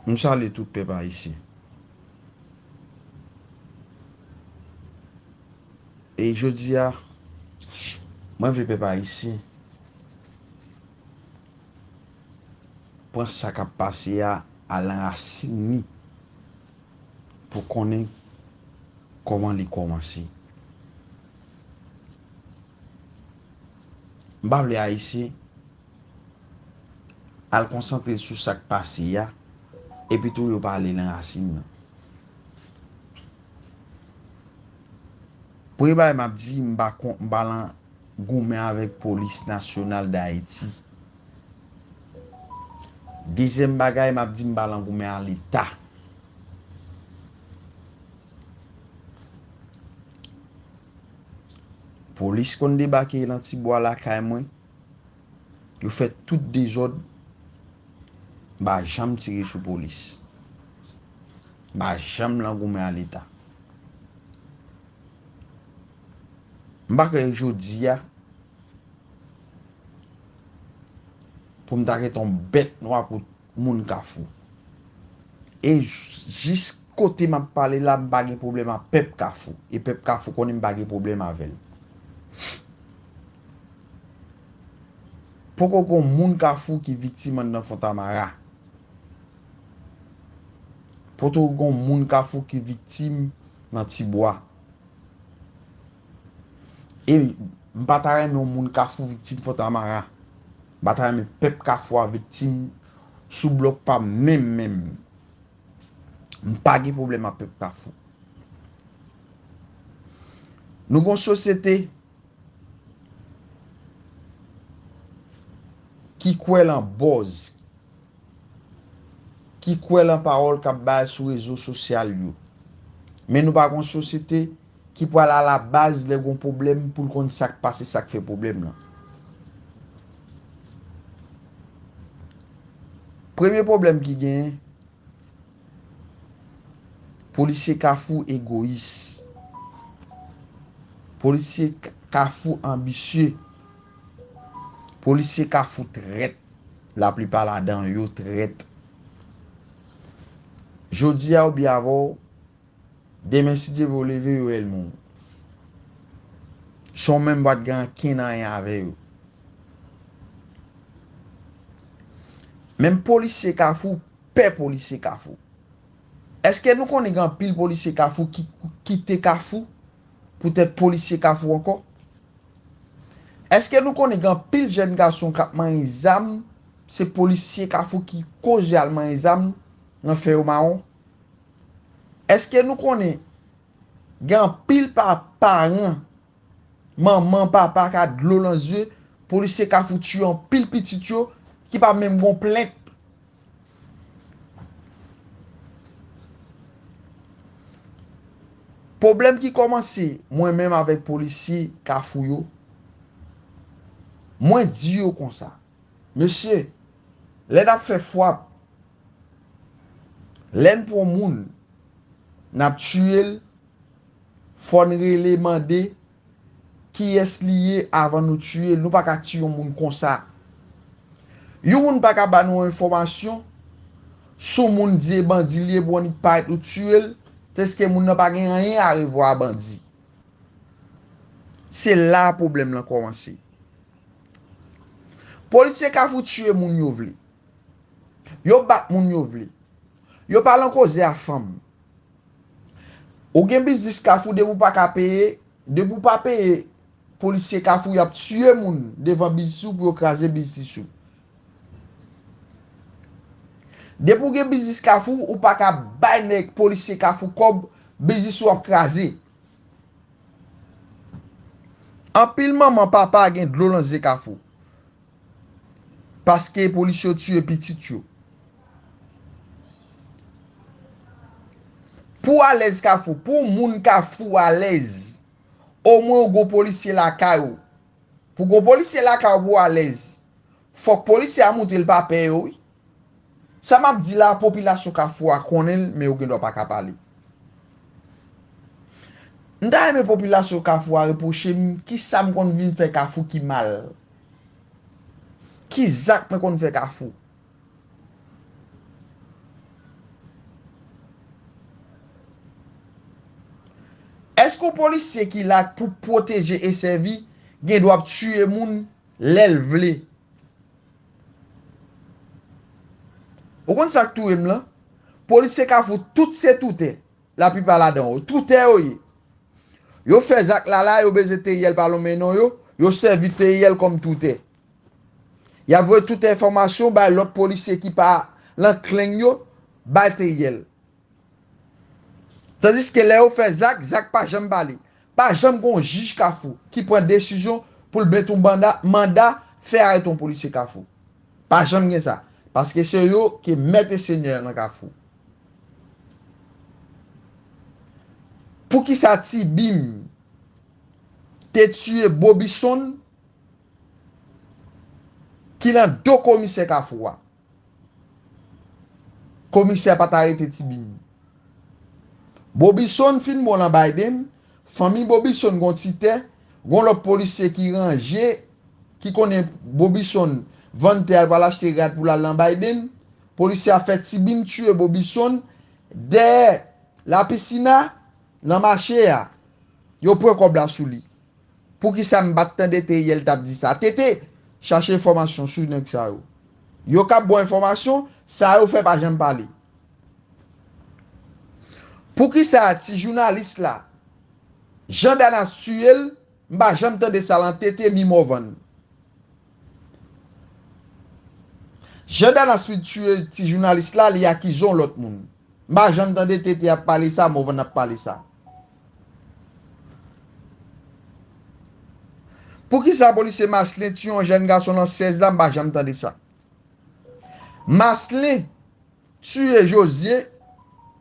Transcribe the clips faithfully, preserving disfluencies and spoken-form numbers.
M salye tout pèp ayisyen. E jodi a, mwen vle pèp ayisyen pran sa k ap pase a, al nan rasin li pou konnen kòman li kòmanse. M pa vle ayisyen al konsantre sou sa k pase a, epi tou yo pa ale nan rasin nan. Premye bagay m ap di, m pa kon, m pa lan goumen avèk Polis Nasyonal Dayiti. Dezyèm bagay, m ap di m pa lan goumen a Leta. Polis konn debake nan ti bwa lakay mwen. Yo fè tout dezòd, m pa janm tire sou polis. M pa janm lan goumen a Leta. M pa kwè jodi a pou m ta rete yon bèt nwa pou moun Kafou. E j-, jis kote m ap pale la, m pa gen pwoblèm ak pèp Kafou. E pèp Kafou konnen m pa gen pwoblèm avè l. Poko gon moun Kafou ki viktim anndan Fontamara. Poko gon moun Kafou ki viktim nan Tibwa. E m pa ta renmen yon moun Kafou viktim Fontamara. M pa ta renmen pèp Kafou a viktim sou blòk pa m menm, menm. M pa gen pwoblèm ak pèp Kafou. Nou gon sosyete ki kwè lan buzz, ki kwè lan pawòl k ap bay sou rezo sosyal yo. Men nou pa gon sosyete ki pral alabaz lè gon pwoblèm pou l konn sa k pase, sa k fè pwoblèm lan. Premye pwoblèm ki genyen, polisye Kafou egoyis. Polisye K-, Kafou anbisye. Polisye Kafou trèt. Laplipa ladan yo trèt. Jodi a oubyen avè w, demen si Dye vle w leve yo elmen w. San w menm pa t gen ankenn anyen avè yo. Menm polisye Kafou pè polisye Kafou. Èske nou konnen gen anpil polisye Kafou ki kite Kafou poutèt polisye Kafou ankò? Èske nou konnen gen anpil jèn gason k ap manyen zam, se polisye Kafou ki koz yo al manyen zam nan fè yo mawon? Èske nou konnen gen anpil pa-, paran, manman, papa k a dlo lan zye, polisye Kafou tiye anpil pitit yo ki pa menm gon plent? Pwoblèm ki kòmanse mwen menm avèk polisye Kafou yo, mwen di yo konsa, mesye, lè n ap fè fwap, lè n pran moun, n ap tiye l, fò n rele mande kiyès li ye avan nou tiye l. Nou pa ka tiye yon moun konsa. Yon moun pa ka ba nou yon enfòmasyon sou moun di e bandi li ye pou annik parèt ou tiye l, tèske moun nan pa gen anyen a revwa a bandi. Se la pwoblèm lan kòmanse. Polisye Kafou tiye moun yo vle. Yo bat moun yo vle. Yo pa lan koze a fanm. Ou gen biznis Kafou, depi w pa ka peye, depi w pa peye polisye Kafou, y ap tiye moun devan biznis ou pou yo kraze biznis ou. Depi w gen biznis Kafou, ou pa ka bay nèg polisye Kafou kòb, biznis ou ap kraze. Anpil manman, papa gen dlo lan zye Kafou. Paske polisye yo tiye pitit yo. Pou w alèz Kafou, pou moun Kafou alèz, omwen w gon polisye lakay ou. Pou gon polisye lakay ou pou w alèz, fòk polisye a montre l pa pè yo, wi. Sa m ap di la, popilasyon Kafou a konnen l, men yo gendwa pa ka pale. M ta renmen popilasyon Kafou a repwoche m, kisa m konn vin fè Kafou ki mal? Ki zak mwen konn fè Kafou? Èske yon polisye ki la pou pwoteje e sèvi gen dwa ap tiye moun lè l vle? Ou konn sa k touye m lan? Polisye Kafou, tout se toutè. Laplipa ladan yo, toutè yo ye. Yo fè zak la la, yo bezwen T I L pa lonmen non yo, yo sèvi T I L kòm toutè. Y ap voye tout enfòmasyon bay lòt polisye ki pa lan kleng yo, bay T I L. Tandiske lè yo fè zak, zak pa janm pale. Pa janm gen yon jij Kafou ki pran desizyon pou l met yon banda, manda fè arete yon polisye Kafou. Pa janm gen sa. Paske se yo ki mèt e senyè nan Kafou. Poukisa Tibim te tiye Bobison ki lan do komisè Kafou a? Komisè pa t arete Tibim. Bobison fin bon lan Biden, fanmi Bobison gon ti tè, gon lòt polisye ki ranje, ki konnen Bobison vann tè al pral achte rad pou l al lan Biden, polisye a fè Tibim tiye Bobison dèyè lapisina nan mache a. Yo pran kòb la sou li. Poukisa m pa t tande T I L t ap di sa? T T, chache enfòmasyon sou nèg sa yo. Yo k ap ba w enfòmasyon, sa yo fè pa janm pale. Poukisa ti jounalis la, Jean Danas tiye l, m pa janm tande sa lan T T ni Morvan. Jean Danas fin tiye ti jounalis la, li akize yon lòt moun. M pa janm tande T T ap pale sa, Morvan ap pale sa. Poukisa polisye Maslin tiye yon jèn gason lan sèz la, m pa janm tande sa. Maslin tiye Jozye,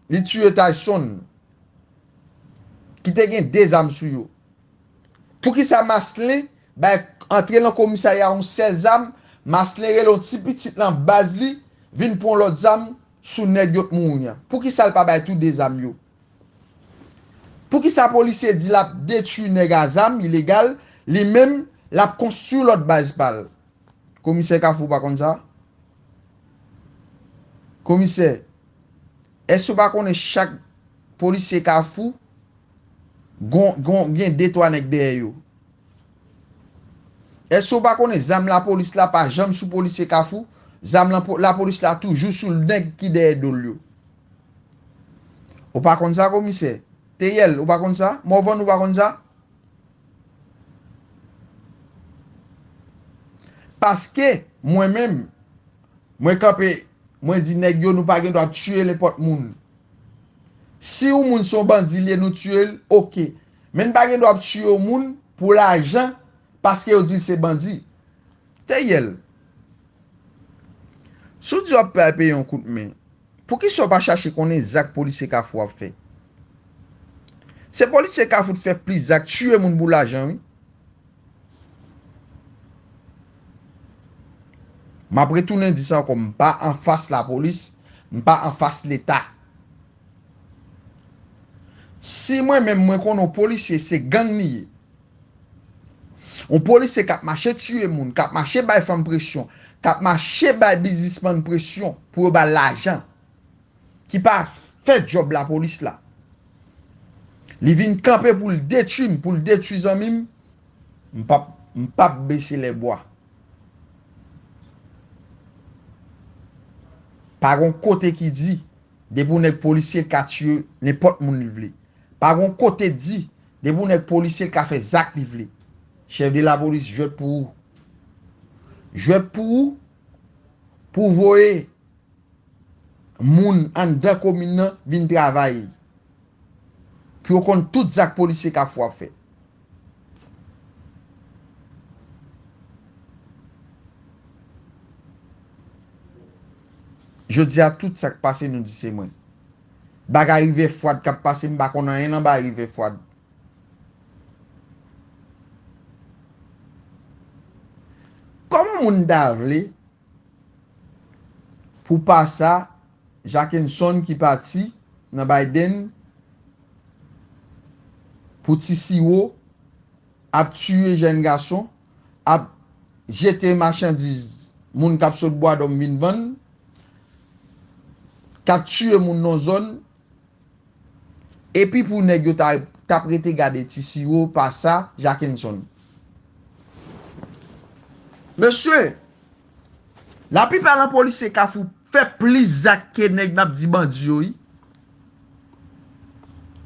li tiye Tayson, ki te gen de zam sou yo. Poukisa Maslin bay antre lan komisarya yon sèl zam, Maslin rele yon ti pitit lan baz li vin pran yon lòt zam sou nèg yo t mouri an? Poukisa l pa bay tou de zam yo? Poukisa polisye di l ap detwi nèg a zam ilegal, li menm l ap konstwi lòt baz pa l? Komisè Kafou pa konn sa? Komisè, èske w pa konnen chak polisye Kafou gon, gon, gen de twa nèg dèyè yo? Èske w pa konnen zam lapolis la pa janm sou polisye Kafou? Zam lapo-, lapolis la toujou sou nèg ki dèyè do l yo. Ou pa konn sa, komisè? T L, ou pa konn sa? Morvan, ou pa konn sa? Paske mwen menm, mwen kanpe, mwen di nèg yo nou pa gen dwa tiye nenpòt moun. Si yon moun se yon bandi li ye, nou tiye l, oke. Men n pa gen dwa ap tiye yon moun pou lajan paske yo di l se bandi. T L, si w di w ap peye yon kout men, poukisa w pa chache konnen zak polisye Kafou ap fè? Se polisye Kafou t fè plis zak tiye moun pou lajan, wi. M ap retounen di sa ankò, m pa anfas lapolis, m pa anfas Leta. Si mwen menm mwen konnen yon polisye se gang li ye, yon polisye k ap mache tiye moun, k ap mache bay fanm presyon, k ap mache bay biznismann presyon pou yo ba l lajan, ki pa fè djòb lapolis la. Li vin kanpe pou l detwi m, pou l detwi zanmi m, m p ap, m p ap bese lèbwa. Pa gon kote ki di, depi yon nèg polisye, l ka tiye nenpòt moun li vle. Pa gon kote di, depi yon nèg polisye, l ka fè zak li vle. Chèf de lapolis, jwèt pou ou. Jwèt pou ou, pou w voye moun anndan komin nan vin travay, pou yo konn tout zak polisye Kafou ap fè. Jodi a, tout sa k pase, nou di se mwen. Bagay Rivè Fwad k ap pase, m pa konn anyen nan bagay Rivè Fwad. Kòman moun ta vle pou pa sa, Jackenson ki pati nan Biden pou ti siwo, ap tiye jèn gason, ap jete machandiz moun k ap sot Bwadòm vin vann, k ap tiye moun nan zòn, Epi pou nèg yo ta, t ap rete gade ti siwo, pa sa, Jackenson. Mesye, laplipa nan polisye Kafou fè plis zak ke nèg n ap di bandi yo, wi.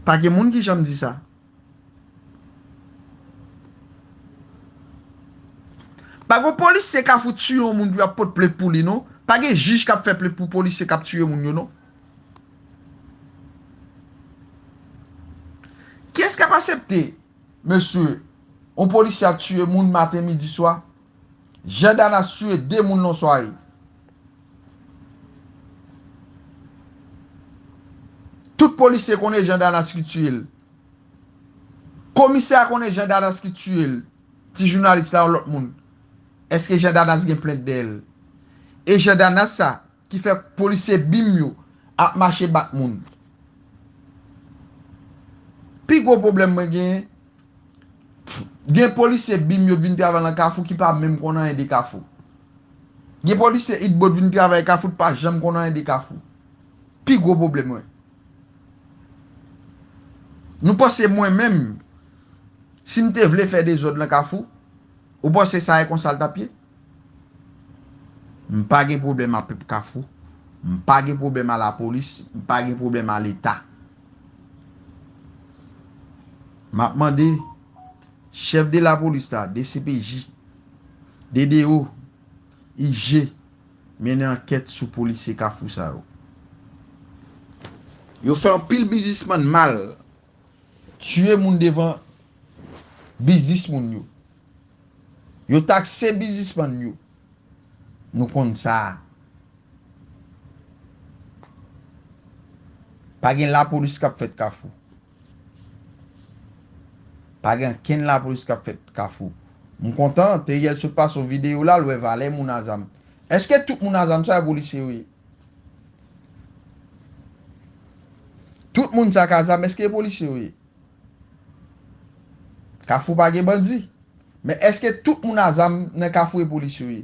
Pa gen moun ki janm di sa. Pa gen polisye Kafou tiye yon moun pou y ap pot plent pou li, non. Pa gen jij k ap fè plent pou polisye k ap tiye moun yo, non. Kiyès k ap aksepte, mesye, yon polisye ap tiye moun maten, midi, swa? Jean Danas tiye de moun nan sware. Tout polisye konnen Jean Danas ki tiye l. Komisè a konnen Jean Danas ki tiye l. Ti jounalis la, yon lòt moun. Èske Jean Danas gen plent dèyè l? E Jean Danas sa, ki fè polisye bim yo ap mache bat moun. Pi gwo pwoblèm mwen genyen, gen polisye bim yo t vin travay nan Kafou ki pa menm konn anyen de Kafou. Gen polisye Itbo t vin travay Kafou, t pa janm konn anyen de Kafou. Pi gwo pwoblèm mwen. Nou panse mwen menm, si m te vle fè dezòd nan Kafou, ou panse sa e konsa l t ap ye? M pa gen pwoblèm a pèp Kafou. M pa gen pwoblèm a lapolis. M pa gen pwoblèm a Leta. M ap mande chèf de lapolis la, D C P J, D D O, I G, mennen ankèt sou polisye Kafou sa yo. Yo fè anpil biznismann mal, tiye moun devan biznis moun yo. Yo takse biznismann yo. Nou konn sa. Pa gen lapolis k ap fèt Kafou. Pa gen ankenn lapolis k ap fèt Kafou. M kontan, Teriel sot pase yon videyo la, l wè valè moun a zam. Èske tout moun a zam sa yo polisye yo ye? Tout moun sa k a zam, èske polisye yo ye? Kafou pa gen bandi. Men èske tout moun a zam nan Kafou e polisye yo ye?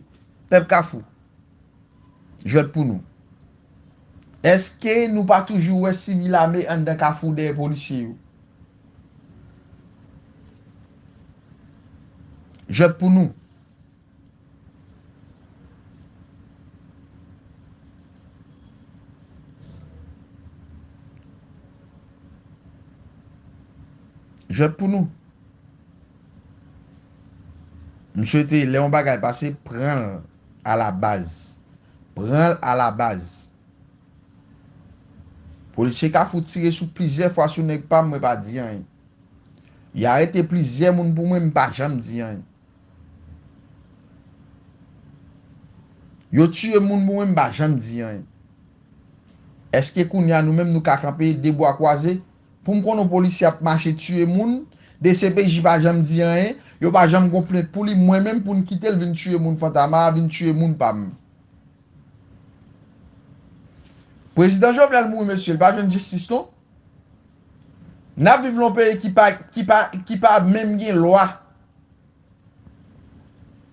Pèp Kafou, jwèt pou nou. Èske nou pa toujou wè sivil ame anndan Kafou dèyè polisye yo? Jwèt pou nou. Jwèt pou nou. M swete lè yon bagay pase, pran l a la baz. Pran l a la baz. Polisye Kafou tire sou plizyè fwa sou nèg pa m, mwen pa di anyen. Y arete plizyè moun pou mwen, m pa janm di anyen. Yo tiye moun pou mwen, m pa janm di anyen. Èske kounye a nou menm nou ka kanpe de bwa kwaze? Pou m konn yon polisye ap mache tiye moun, D C P J pa janm di anyen, yo pa janm gon plent pou li, mwen menm pou n kite l vin tiye moun Fantamara, vin tiye moun pa m. Prezidan Jovenel mouri, mesye, l pa jwenn jistis non. N ap viv nan yon peyi ki pa, ki pa, ki pa menm gen lwa.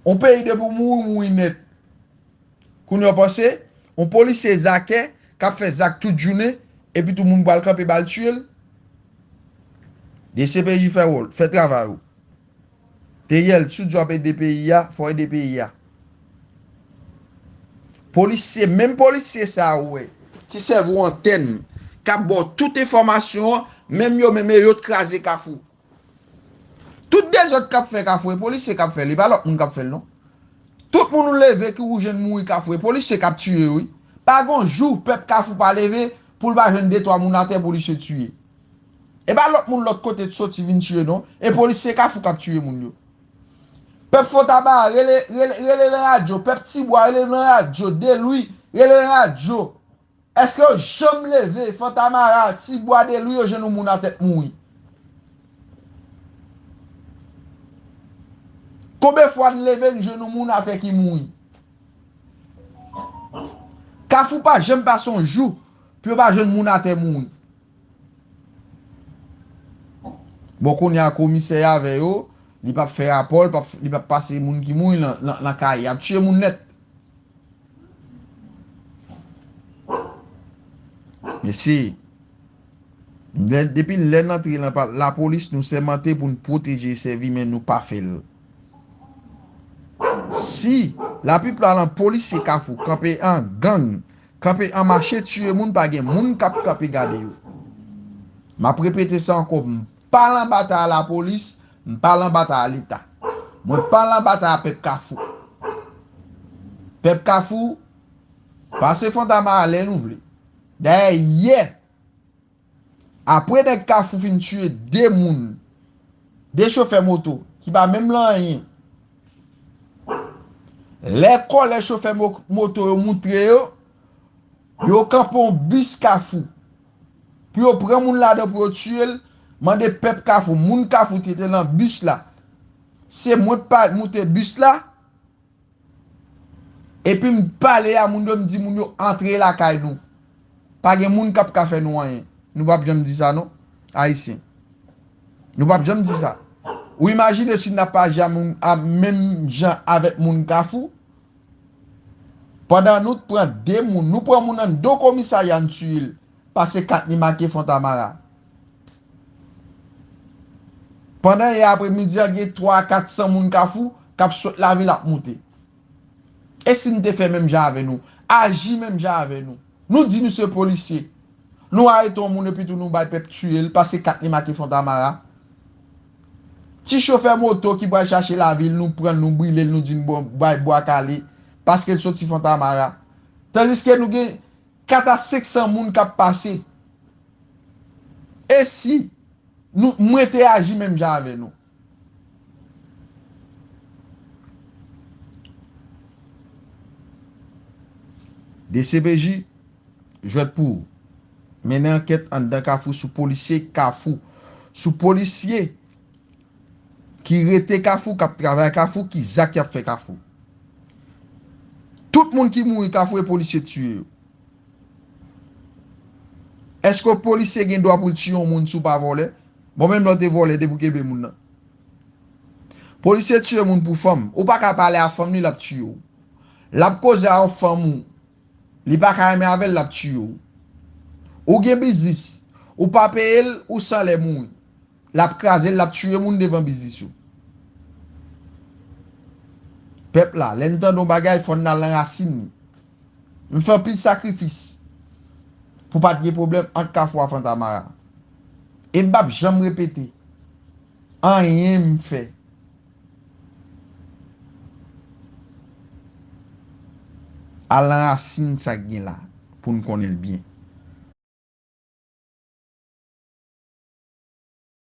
Yon peyi depi w mouri, w mouri nèt. Kounye a w panse, yon polisye zakè k ap fè zak tout jounen, epi tout moun pral kanpe ba l tiye l. D C P J fè wòl, fè travay ou. Teriel, si w di w ap ede peyi a, fò w ede peyi a. Polisye, menm polisye sa a ou wè, ki sèvi w antèn, k ap ba w tout enfòmasyon an, menm yo menm e yo t kraze Kafou. Tout dezòd k ap fè Kafou, e polisye k ap fè l, e pa lòt moun k ap fè l non. Tout moun ou leve ki ou jwenn mouri Kafou, e polisye k ap tiye yo wi. Pa gon jou pèp Kafou pa leve pou l pa jwenn de twa moun atè polisye tiye. E pa lòt moun lòt kote t soti vin tiye non, e polisye Kafou k ap tiye moun yo. Pèp Fontamara, rele, rele, rele nan radyo, pèp Tibwa, rele nan radyo, Delwi, rele nan radyo. Èske yo janm leve, Fontamara, Tibwa, Delwi, yo jwenn yon moun atè k mouri? Konbyen fwa n leve, n jwenn yon moun atè ki mouri? Kafou pa janm pase yon jou pou yo pa jwenn moun atè mouri. Bon, kounye a komisè a avè yo, li p ap fè rapò, li p ap, li p ap pase moun ki mouri nan, nan, nan kay. Y ap tiye moun nèt. Mesi. Lè, depi lè n antre nan pa- lapolis, nou sèmante pou n pwoteje e sèvi, men nou pa fè l. Si laplipla nan polisye Kafou kanpe an gang, kanpe an mache tiye moun, pa gen moun k ap kanpe gade yo. M ap repete sa ankò, m pa lan batay a lapolis, m pa lan batay a Leta. Mwen pa lan batay a pèp Kafou. Pèp Kafou, pase Fontamara lè nou vle. Dayè, yè, apre nèg Kafou fin tiye de moun, de chofè moto, ki pa menm lan anyen, lè kòlè chofè mo- moto yo moutre yo, yo kanpe yon bis Kafou. Pou yo pran moun ladan pou yo tiye l, mande pèp Kafou, moun Kafou ki te lan bis la, se mwen k pa moute bis la, epi m pale a moun yo, m di moun yo antre lakay nou. Pa gen moun k ap ka fè nou anyen. Nou p ap janm di sa non, Ayisyen. Nou p ap janm di sa. Ou imajine si n ap aji a moun, a menm jan avèk moun Kafou? Pandan nou t pran de moun, nou pran moun anndan komisarya n tiye l, pase kat li make Fontamara. Pandan yè apremidi a, gen twa a kat san moun Kafou k ap sot lavil ap moute. E si n te fè menm jan avè nou, aji menm jan avè nou? Nou di nou se polisye. Nou arete yon moun epi tou nou bay pèp tiye l, pase kat li make Fontamara. Ti chofè moto ki pral chache lavil, nou pran l, nou brile l, nou di n bon, bay bwa kale, paske l soti Fontamara. Tandiske nou gen kat a senk san moun k ap pase. E si nou, mwen te aji menm jan avè nou? D C P J, jwèt pou ou. Mennen ankèt anndan Kafou sou polisye Kafou, sou polisye ki rete Kafou, k ap travay Kafou, ki zak y ap fè Kafou. Tout moun ki mouri Kafou e polisye tiye yo. Èske yon polisye gen dwa pou l tiye yon moun si w pa vòlè? Bon, menm lè w te vòlè, depi w kenbe moun nan. Polisye tiye moun pou fanm. Ou pa ka pale a fanm li, l ap tiye w. L ap koze a yon fanm ou, li pa ka renmen avè l, l ap tiye w. Ou gen biznis, ou pa peye l, ou san lè mouri. L ap kraze l, l ap tiye moun devan biznis ou. Pèp la, lè n tande yon bagay, fò n al nan rasin li. M fè anpil sakrifis pou pa t gen pwoblèm ant Kafou a Fontamara. E m p ap janm repete anyen m fè al nan rasin sa k gen la pou n konnen l byen.